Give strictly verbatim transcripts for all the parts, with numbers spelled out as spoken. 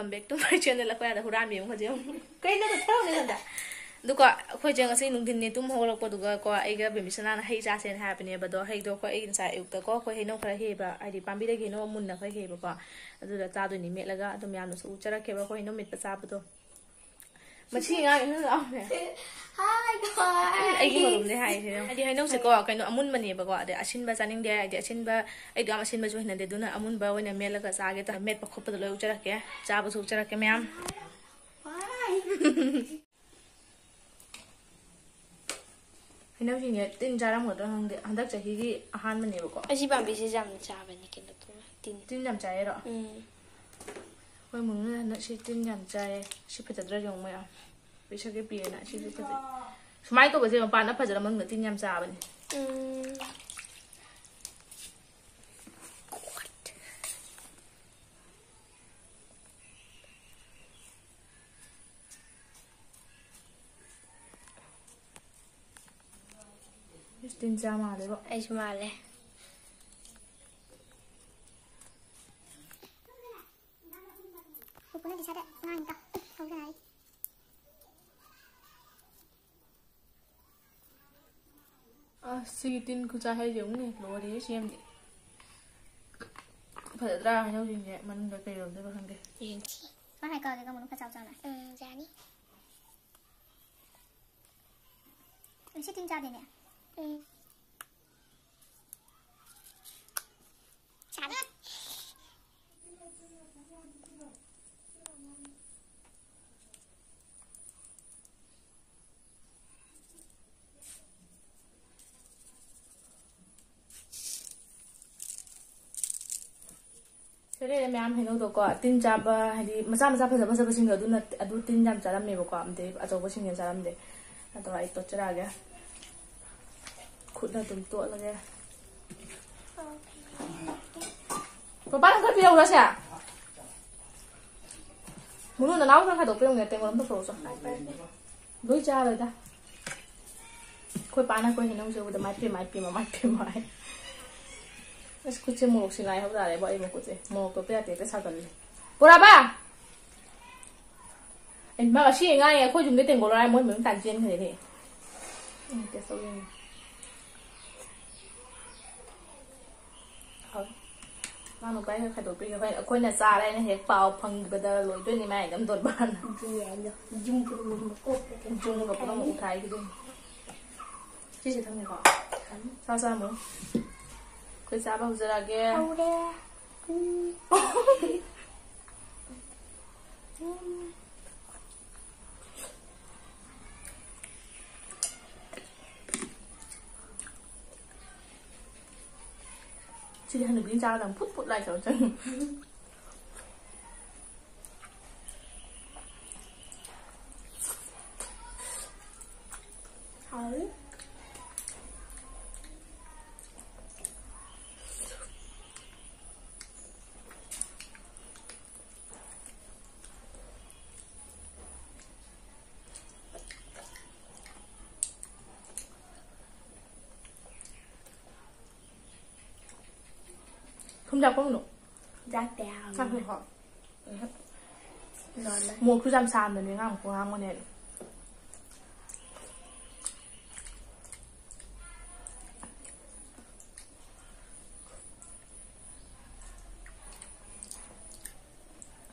Welcome back to my channel. ꯑꯩꯈꯣꯏ ꯑꯥꯗ ꯍꯨꯔꯥꯟꯕꯤ ꯑꯃꯈꯛꯁꯦ ꯌꯦꯡꯉꯨ꯫ ꯀꯩꯅꯣ ꯊꯧꯔꯝꯅꯦ ꯁꯣꯝꯗ? ꯑꯗꯨꯀꯣ ꯑꯩꯈꯣꯏꯁꯦ ꯉꯁꯤ ꯅꯨꯡꯊꯤꯟꯅꯦ ꯇꯨꯝ ꯍꯧꯒꯠꯂꯛꯄꯗꯨꯒꯀꯣ ꯑꯩꯒ ꯕꯦꯝꯕꯤꯁꯅꯥꯅ ꯍꯩ ꯆꯥꯁꯦꯅ ꯍꯥꯏꯕꯅꯦꯕ꯫ ꯑꯗꯣ ꯍꯩꯗꯣ ꯑꯩꯈꯣꯏ ꯑꯩ ꯉꯁꯥꯏ ꯑꯌꯨꯛꯇꯀꯣ ꯑꯩꯈꯣꯏ ꯍꯩꯅꯧ ꯈꯔ ꯍꯦꯛꯑꯦꯕ, ꯍꯥꯏꯗꯤ ꯄꯥꯝꯕꯤꯗꯒꯤ ꯍꯩꯅꯧ ꯑꯃꯨꯟꯅ ꯈꯔ ꯍꯦꯛꯑꯦꯕꯀꯣ꯫ ꯑꯗꯨꯗ ꯆꯥꯗꯣꯏꯅꯤ ꯃꯦꯠꯂꯒ꯫ ꯑꯗꯨ ꯃꯌꯥꯝꯅꯁꯨ ꯎꯆꯔꯛꯀꯦꯕ ꯑꯩꯈꯣꯏ ꯍꯩꯅꯧ ꯃꯦꯠꯄ ꯆꯥꯕꯗꯣ꯫ ꯃꯁꯤ ꯑꯉꯥꯡꯁꯤꯅ ꯂꯥꯎꯔꯦ꯫ Hi guys. ꯑꯩꯒꯤ ꯃꯔꯨꯝꯅꯦ ꯍꯥꯏꯁꯦ꯫ ꯍꯥꯏꯗꯤ ꯍꯩꯅꯧꯁꯦꯀꯣ ꯀꯩꯅꯣ ꯑꯃꯨꯟꯕꯅꯦꯕꯀꯣ꯫ ꯑꯗꯩ ꯑꯁꯤꯟꯕ ꯆꯥꯅꯤꯡꯗꯦ꯫ ꯍꯥꯏꯗꯤ ꯑꯁꯤꯟꯕ ꯑꯩꯗꯣ ꯌꯥꯝ ꯑꯁꯤꯟꯕꯁꯨ ꯍꯩꯅꯗꯦ꯫ ꯑꯗꯨꯅ ꯑꯃꯨꯟꯕ ꯑꯣꯏꯅ ꯃꯦꯠꯂꯒ ꯆꯥꯒꯦ ꯇꯧꯔꯦ꯫ ꯃꯦꯠꯄ ꯈꯣꯠꯄꯗ ꯂꯣꯏ ꯎꯆꯔꯛꯀꯦ꯫ ꯆꯥꯕꯁꯨ ꯎꯆꯔꯛꯀꯦ ꯃꯌꯥꯝ꯫ Hi. ꯍꯩꯅꯧꯁꯤꯡꯁꯦ ꯇꯤꯟ ꯆꯥꯔꯝꯒꯗ꯭ꯔꯥ ꯈꯪꯗꯦ꯫ ꯍꯟꯗꯛ ꯆꯍꯤꯒꯤ ꯑꯍꯥꯟꯕꯅꯦꯕꯀꯣ꯫ ꯑꯁꯤ ꯄꯥꯝꯕꯤꯁꯤꯁꯦ ꯌꯥꯝ ꯆꯥꯕꯅꯤ ꯀꯩꯅꯣ ꯇꯧꯔ ꯇꯤꯟ꯫ ꯇꯤꯟ ꯌꯥꯝ ꯆꯥꯏꯔꯣ? ꯎꯝ꯫ ꯑꯩꯈꯣꯏ ꯃꯨꯡꯅ ꯍꯟꯗꯛ ꯁꯤ ꯇꯤꯟ ꯌꯥꯝ ꯆꯥꯏꯌꯦ꯫ ꯁꯤ ꯐꯖꯗ꯭ꯔꯥ ꯌꯦꯡꯉꯨ ꯃꯌꯥꯝ꯫ ꯄꯤꯁꯛꯀꯤ ꯄꯤꯔꯦꯅ ꯁꯤꯁꯨ ꯐꯖꯩ꯫ ꯁꯨꯃꯥꯏꯅ ꯇꯧꯕꯁꯦ ꯃꯄꯥꯟꯗ ꯐꯖꯔ ꯃꯅꯨꯡꯗ ꯇꯤꯟ ꯌꯥꯝ ꯆꯥꯕꯅꯦ꯫ ꯎꯝ꯫ ꯏꯁ, ꯇꯤꯟ ꯆꯥ ꯃꯥꯜꯂꯦꯕꯣ꯫ ꯑꯩꯁꯨ ꯃꯥꯜꯂꯦ꯫ ꯎꯄꯨꯅ ꯗꯤꯁꯥꯗ ꯉꯥꯡꯉꯤꯀꯣ꯫ ꯍꯧꯗ ꯉꯥꯏꯔꯤ꯫ ꯑꯁ, ꯁꯤꯒꯤ ꯇꯤꯟ ꯈꯨꯆꯥ ꯍꯥꯏꯁꯦ ꯑꯃꯨꯛꯅꯦ ꯂꯣꯏꯔꯦꯍꯦ ꯁꯦꯝꯗꯤ꯫ ꯐꯖꯗ꯭ꯔꯥ ꯍꯩꯅꯧꯁꯤꯡꯁꯦ? ꯃꯅꯨꯡꯗ ꯀꯩ ꯌꯣꯟꯗꯣꯏꯕ ꯈꯪꯗꯦ꯫ ꯌꯦꯡꯁꯤ꯫ ꯁꯨꯃꯥꯏꯅ ꯍꯥꯏ ꯀꯛꯑꯒꯦ ꯀꯣ ꯃꯅꯨꯡ ꯈꯔ ꯆꯥꯎ ꯆꯥꯎꯅ꯫ ꯎꯝ, ꯌꯥꯅꯤ꯫ ꯑꯦ, ꯁꯤ ꯇꯤꯟ ꯆꯥꯗꯦꯅꯦ꯫ ꯎꯝ꯫ ꯆꯥꯗꯦ꯫ ꯁꯦ ꯂꯩꯔꯦ ꯃꯌꯥꯝ ꯍꯩꯅꯧꯗꯣꯀꯣ꯫ ꯇꯤꯟ ꯆꯥꯕ ꯍꯥꯏꯗꯤ ꯃꯆꯥ ꯃꯆꯥ ꯐꯖ ꯐꯖꯕꯁꯤꯡꯗꯣ ꯑꯗꯨꯅ, ꯑꯗꯨ ꯇꯤꯟ ꯌꯥꯝ ꯆꯥꯔꯝꯃꯦꯕꯀꯣ꯫ ꯑꯗꯩ ꯑꯆꯧꯕꯁꯤꯡꯗꯤ ꯆꯥꯔꯝꯗꯦ꯫ ꯑꯗꯣ ꯑꯩ ꯇꯣꯠꯆꯔꯛꯑꯒꯦ꯫ ꯈꯨꯠꯅ ꯑꯗꯨꯝ ꯇꯣꯠꯂꯒꯦ꯫ ꯄꯄꯥ ꯅꯪ ꯈꯔ ꯄꯤꯔꯛꯎꯔꯥ ꯁꯦ? ꯃꯨꯅꯨ ꯅꯅꯥꯎ ꯈꯔ ꯈꯥꯏꯗꯣꯛꯄꯤꯔꯝꯒꯦ꯫ ꯇꯦꯡꯀꯣꯠ ꯑꯝꯇ ꯄꯨꯔꯛꯎꯆꯣ꯫ ꯂꯣꯏ ꯆꯥꯔꯣꯏꯗ꯫ ꯑꯩꯈꯣꯏ ꯄꯥꯅ ꯑꯩꯈꯣꯏ ꯍꯩꯅꯧꯁꯦ ꯎꯕꯗ "ꯃꯥꯏ ꯄꯦꯝꯃ, ꯃꯥꯏ ꯄꯦꯝꯃ, ꯃꯥꯏ ꯄꯦꯝꯃ" ꯍꯥꯏ꯫ ꯑꯁ, ꯈꯨꯠꯁꯦ ꯃꯣꯔꯣꯛꯁꯤ ꯉꯥꯏ ꯍꯧ ꯇꯥꯔꯦꯕꯣ꯫ ꯑꯩ ꯃꯈꯨꯠꯁꯦ ꯃꯣꯔꯣꯛ ꯇꯣꯠꯄ ꯌꯥꯗꯦ, ꯍꯦꯛꯇ ꯁꯥꯒꯜꯂꯤ꯫ ꯄꯨꯔꯥꯕ! ꯑꯦ, ꯃꯥ ꯉꯁꯤ ꯉꯥꯡꯉꯦ, ꯑꯩꯈꯣꯏ ꯌꯨꯝꯗ ꯇꯦꯡꯒꯣꯠ ꯂꯣꯏꯔꯦ, ꯃꯣꯏ ꯃꯌꯨꯝ ꯇꯥꯟ ꯆꯦꯟꯈ꯭ꯔꯦꯅꯦ꯫ ꯎꯝ, taste ꯇꯧ ꯌꯦꯡꯉꯦ꯫ ꯍꯥꯎ꯫ ꯃꯥ ꯅꯨꯄꯥ ꯈꯔ ꯈꯥꯏꯗꯣꯛꯄꯤꯒꯦ꯫ ꯑꯩꯈꯣꯏ, ꯑꯩꯈꯣꯏꯅ ꯆꯥꯔꯦꯅ ꯍꯦꯛ ꯄꯥꯎ ꯐꯪꯕꯗ ꯂꯣꯏꯗꯣꯏꯅꯦ ꯃꯥꯏ ꯑꯗꯨꯝ ꯗꯣꯟꯕꯥꯟ꯫ ꯑꯗꯨꯅꯦ ꯑꯩꯅ ꯌꯨꯝ ꯄꯨꯝꯅꯃꯛ ꯃꯀꯣꯛꯇ ꯌꯨꯝ ꯄꯨꯝꯅꯃꯛ ꯊꯥꯏ꯫ ꯎꯈꯥꯏꯈꯤꯗꯣꯏꯅꯤ꯫ ꯁꯤꯁꯦ ꯊꯝꯃꯦꯀꯣ꯫ ꯊꯝꯃꯦ꯫ ꯆꯥ ꯆꯥꯃꯨ꯫ ꯑꯩꯈꯣꯏ ꯆꯥꯕ ꯍꯧꯖꯔꯛꯑꯒꯦ꯫ ꯍꯧꯔꯦ꯫ ꯎꯝ꯫ ꯎꯝ꯫ ꯁꯤꯗꯤ ꯍꯅꯨꯕꯤꯅ ꯆꯥꯒꯗꯕ ꯐꯨꯠ ꯐꯨꯠ ꯂꯥꯏ ꯇꯧꯔ ꯆꯪꯉꯤ꯫ ꯍꯥꯎꯋꯤ꯫ ꯊꯨꯝ ꯌꯥꯛꯄ ꯍꯧꯅꯣ꯫ ꯌꯥꯛꯇꯦ, ꯍꯥꯎꯋꯤ꯫ ꯆꯥꯛ ꯍꯣꯏ ꯍꯣꯏ꯫ ꯂꯣꯜꯂꯦ꯫ ꯃꯣꯔꯣꯛꯁꯨ ꯌꯥꯝ ꯁꯥꯍꯟꯕꯅꯦ, ꯑꯉꯥꯡ ꯃꯈꯣꯡ ꯍꯥꯡꯕꯅꯦ꯫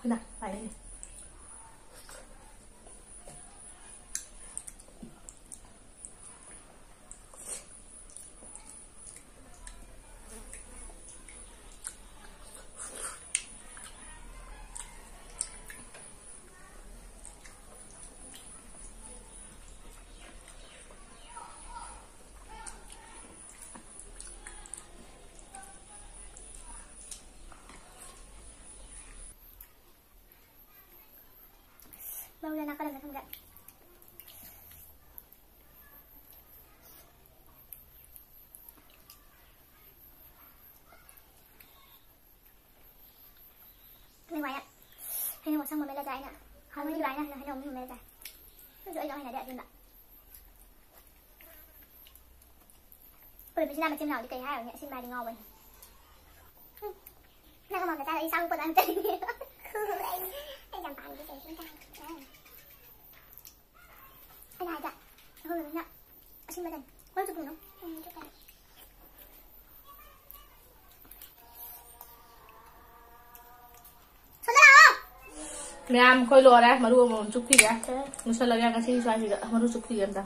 ꯍꯣꯏꯅ ꯄꯥꯏꯔꯤꯅꯦ꯫ ꯃꯔꯨꯗ ꯅꯥꯀꯜ ꯑꯃꯗ ꯊꯝꯒꯦ꯫ ꯅꯣꯏ ꯋꯥꯏꯅ ꯍꯩꯅꯧ ꯑꯁꯪꯕ ꯃꯦꯠꯂ ꯆꯥꯏ ꯑꯩꯅ꯫ ꯍꯥꯎꯕꯅꯤ ꯋꯥꯏꯅ ꯍꯩꯅꯧ ꯑꯃꯨꯟꯕ ꯃꯦꯠꯂ ꯆꯥꯏ꯫ ꯑꯗꯨꯁꯨ ꯑꯩ ꯌꯥꯝ ꯍꯩꯅꯗꯦ ꯑꯁꯤꯟꯕ꯫ ꯑꯩꯈꯣꯏ ꯃꯆꯤꯟ ꯃꯅꯥꯎ, ꯃꯆꯤꯟ ꯃꯅꯥꯎꯗꯤ ꯀꯩ ꯍꯥꯏꯔꯨꯅꯤ, ꯑꯁꯤꯟꯕ ꯍꯥꯏꯗꯤ ꯉꯥꯎꯕꯅꯤ꯫ ꯎꯝ꯫ ꯅꯪ ꯑꯃꯃꯝꯗ ꯆꯥꯔꯣ, ꯑꯩ ꯆꯥꯕ ꯄꯣꯠ ꯑꯝꯇ ꯂꯩꯇꯦ꯫ ꯑꯩ ꯌꯥꯝ ꯄꯥꯝꯗꯦ ꯀꯩꯁꯨ ꯆꯥꯔꯣꯏ꯫ ꯃꯌꯥꯝ ꯑꯩꯈꯣꯏ ꯂꯣꯏꯔꯦ꯫ ꯃꯔꯨ ꯑꯃꯃꯝ ꯆꯨꯞꯈꯤꯒꯦ꯫ ꯂꯣꯏꯁꯜꯂꯒꯦ ꯉꯁꯤ ꯁ꯭ꯋꯥꯏꯁꯤꯗ꯫ ꯃꯔꯨ ꯆꯨꯞꯈꯤꯒꯦ ꯑꯝꯇ꯫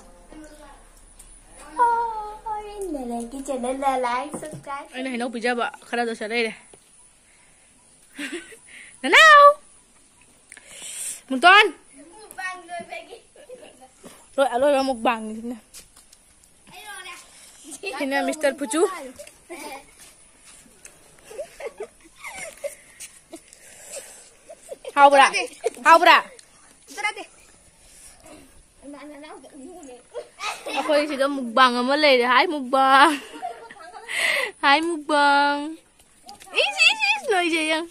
ꯍꯣꯏ, ꯅꯦꯅꯦꯒꯤ channel ꯗ like, subscribe꯫ ꯑꯩꯅ ꯍꯩꯅꯧ ꯄꯤꯖꯕ ꯈꯔꯗꯣ ꯁꯤꯗ ꯂꯩꯔꯦ꯫ ꯅꯅꯥꯎ! ꯃꯨꯇꯣꯟ! ꯂꯣꯏ ꯑꯂꯣꯏꯕ mukbang ꯅꯤꯁꯤꯅ꯫ ꯁꯤꯅ Mister ꯄꯨꯆꯨ꯫ ꯍꯥꯎꯕ꯭ꯔꯥ? ꯍꯥꯎꯕ꯭ꯔꯥ? ꯑꯩꯈꯣꯏ ꯁꯤꯗ mukbang ꯑꯃ ꯂꯩꯔꯦ꯫ Hi mukbang꯫ Hi mukbang꯫ ꯏꯁ, ꯏꯁ, ꯏꯁ, ꯂꯣꯏꯖꯩ ꯌꯥꯝ꯫